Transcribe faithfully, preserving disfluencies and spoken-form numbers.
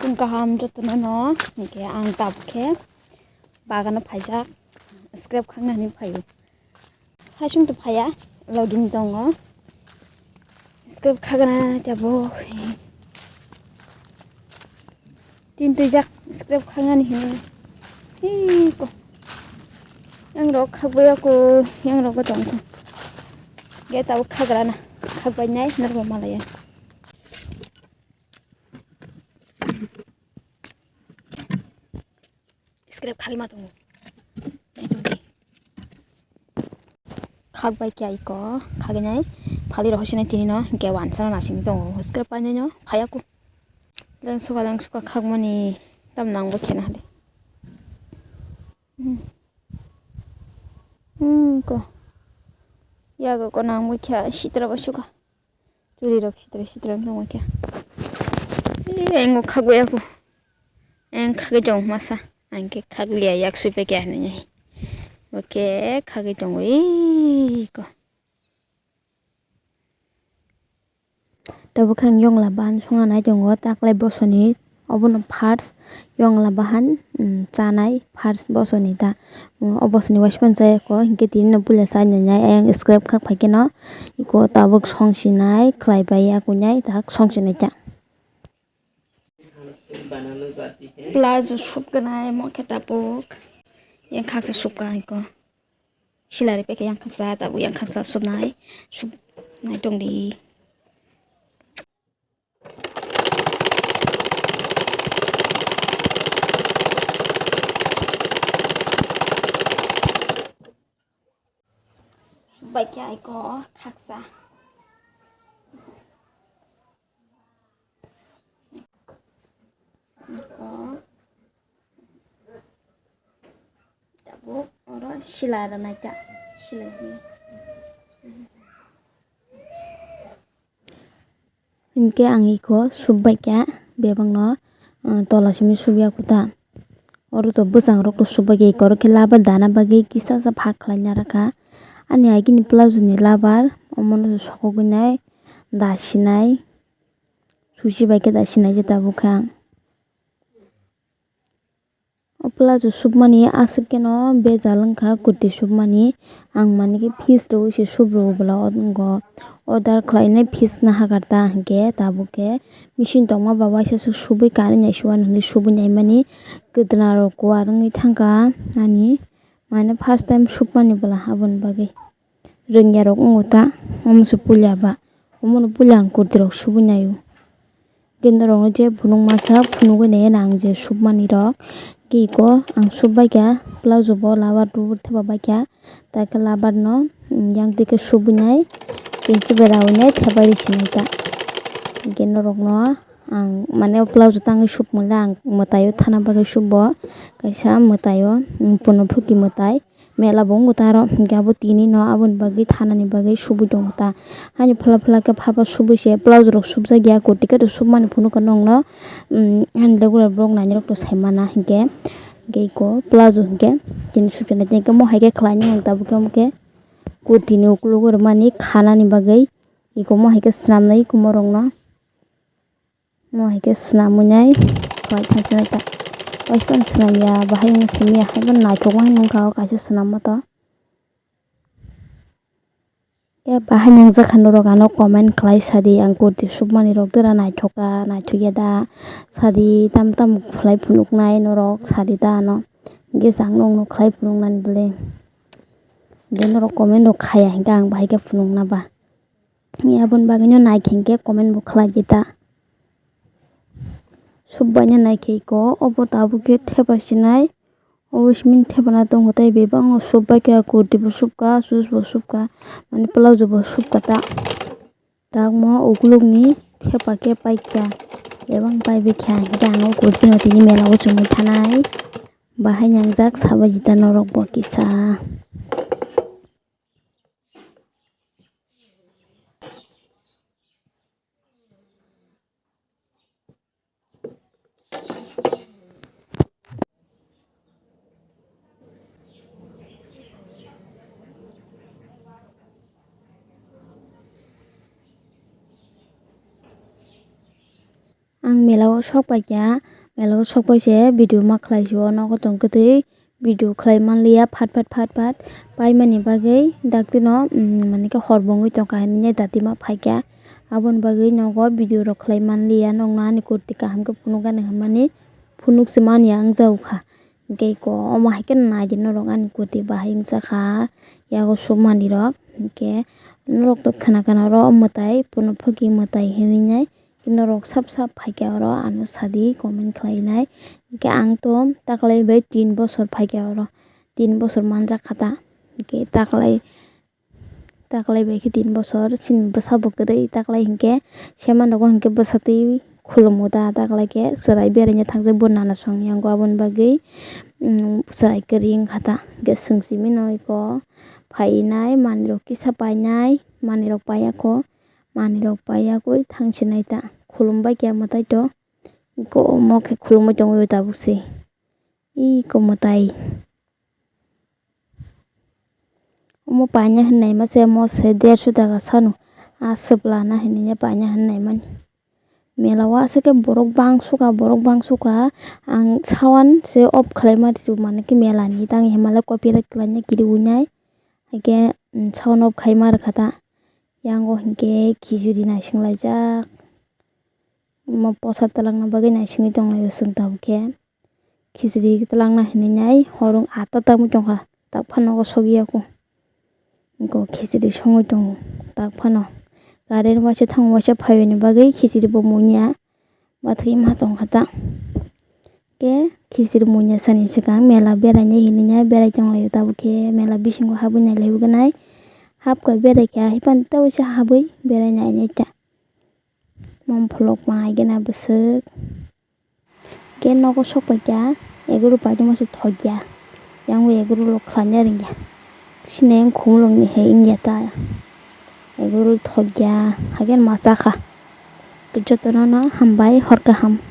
Kaham jotono no, hwnkhe ang tabuk khe bagano phaijak, scrap khakna hinwi phaio. Saichung to phaiya, login tongo. Scrap khakna tabuk. Tin twijak scrap khaknani hinwi. Hei ko. Yang rok khakbai ako, yang rok tongkho. Ge tabuk khagrana, khakbai nai, norok malaya. Scrap khagwi ma tongo. Nai tongdi. Khakbai khe aiko, khagwi nai. Phali rok hoisinai tini no, hwnkhe wansa no nasing tongo. Scrap painai no, phaiya ku. Lengsuka, lengsuka khakmani tam nangbo khena hade. Hmm. Hmm, ko. Yagrok ko nangbo khe, sitra bo suka. Churi rok sitra sitra wng tongma khe. Ee, ang o khagwi ako. Ang khagwi tong masa. Ang khe khaglia yak sui pekya hinwi. Oke, khagwi tongo ee ko. Tabuk khe ang yongla ban songna nai tongo, taklai bosoni. Obono first yongla bahan, um, chanai first bosoni ta. Um, o bosoni waisa phano chaya kho, hinkhe tini no puila chai nai nai, ayang scrap khak phai kheno iko tabuk songsinai khlai bai ya kuinai tak songsinai ta. Plazo sup gwnai mo khe tabuk yang khaksa sup ka iko. Silari pekhe yang khaksa, tabuk yang khaksa supnai, supnai tongdi. Baikya aiko khaksa. Iko. Tabuk oro sila rwnai ta. Sila rwnai. Hinkhe ang iko subbai kha bebakno, ah, tola simi subya kho ta. Oro to bwsang rok to subbai kha, iko oro khe labar dana bagwi kisa sa phak khlai na rwkha. Ani agini plazo ni labar omono sokogwi nai, da sinai, susi bai khe da sinai je tabuk kha ang. O plazo supmani aswk kheno bejal wngkha, kurti supmani. Ang manwi khe piece rwui se sup rwo bwla o wngo. Order khlainai piece no hakar ta hinkhe tabuk khe machine tongma ba waisa swk subui kanwi nai suar hinwi subui naimani kwdwna rok kuar wngwi thangkha ani, mane first time supmani bwla aboni bagwi. Rwngya rok wngo ta, omo se puila ba, omono puila ang kurti rok subui naio. Hwnkhe norok no je phunuk masa phunugwi nai ang je supmani rok, hwnkhe iko ang sup bai kha, plazo bo labar rubur thepa bai kha, tai khe labar no yang twi khe subui nai, tei chibai raui nai thepai rw sinai ta. Hwnkhe norok no ang mane o plazo tangwi sup mole ang mwtai o thana bagwi sup bo, kaisa mwtai o, um, pono phuki mwtai. Mela bo wngo ta aro, hwnkhe abo tini no aboni bagwi thanani bagwi subui tongo ta. Haino phla phla khe phapa subui se, plazo rok subjak ya, kurti khe to submani phunukha nokno, um, haino regular borok nainai rok to sai mana hinkhe, hinkhe iko plazo hinkhe tini subjana, hinkhe mo hai khe khlainai ang tabuk khe, omo khe kurti ni ukologo rwmani khanani bagwi iko mo hai khe swnamnai iko morok no. Mo hai khe swnamwi nai khlai thangsinai ta. Waisa phano swnam ya, bahai wngwi simi ya, haibo naithok ma hinwi wngkha o kaisa swnamma to. Ya bahai nangjak kha norok ano comment khlai sadi, ang kurti supmani rok dera naithok kha, naithok ya da sadi, tam tam khlai phunuknai norok sadi da ano. Hwnkhe chwng nokno khlai phunuknani bwle. Hwnkhe norok comment rok khaya hinkhe ang bahai khe phunukna ba. Aboni bagwino naikhe hinkhe comment bo khlai di ta. Subbaino naikhe iko, obo tabuk khe thepa sinai, obo simi thepana tongo tei bebakno subbai kha, kurti bo subkha, shoes bo subkha, mane palazzo bo subkha ta. Takmo ukulukni thepa khe paikha, bebak paibikha, hinkhe ang o kurtino tini mela o chumui thanai. Bahai nangjak sabai di ta norok bo kisa. Ang mela o sok paikha, Mela o sokpai se video ma khlai sio, nogo tong kwtwi video khlai manliya, phat phat phat phat paimani bagwi daktino, mm, mane khe hor bo wngwi tongkha hinwi dati ma phaikha. Aboni bagwi nogo video rok khlai manliya, nokno ani kurti kaham khe phunukgani hwnmani phunuk se manya wngjago kha. Hwnkhe iko omo hai khe naidi norok ani kurti bahai wngjakha, yago sukmani rok. Hwnkhe norok to khna khna oro mwtai, pono phoki mwtai hinwi nai. Norok sab sab phaikha oro ano sadi comment khlainai. Hwnkhe ang to taklai bai tin bosor phaikha oro, tin bosor manjak kha ta. Hwnkhe taklai, taklai bai khe tin bosor, chini bwsa bo kwrwi taklai hwnkhe sema nogo hwnkhe bwsa twi khulumo ta taklai khe chwrai beraina thangjak bo nana songni yango aboni bagwi, mm, chwrai kwrwi wngkha ta. Hwnkhe swng simi no iko phainai manwirok kisa painai manwirok paiya kho. Manwirok paiya koi thangsinai ta. Khulumbai khe mwtai to. Iko omo khe khulumui tongwi tabuk se. Iko mwtai. Omo paina hinwi ma se, mo se derso taka sano. A swplana hinwi paina hinwi mani. Mela o aswk khe borok bangsuka, borok bangsuka. Ang sound se off khlai ma rw mani khe mela ni tang hima le copyright khlaina kiri wngnai. Haikhe, mm, sound off khai ma rwkha ta. Yango hinkhe khichuri naising laijak. Omo posa twlangna bagwi naisingwi tonglaio chwng tabuk khe. Khichuri twlangna hinwi nai horo atta tangwi tongkha, tak phano nogo sogwi ya kho. Iko khichuri songwi tongo, tak phano. Current waisa thango, waisa phaiyani bagwi khichuri bo muiya. Bathwi ma tongkha ta. Khe khichiri muiya sani swkang mela berainai hinwi ya berai tonglaio tabuk khe mela bisingo habwi nailaiwi gwnai. Hapkha berai kha haiphano tei waisa habwi berai nainai ta. Mom pholok ma hai gana bwswk. Khe nogo sokpai kha egoro paithago se thokya. Yang bo egoro rok khlaina rwngya. Sinai wng khumulwng ni hai wngya ta. Egoro thokya, hakhe ma chakha. Jotono no hambai, hor kaham.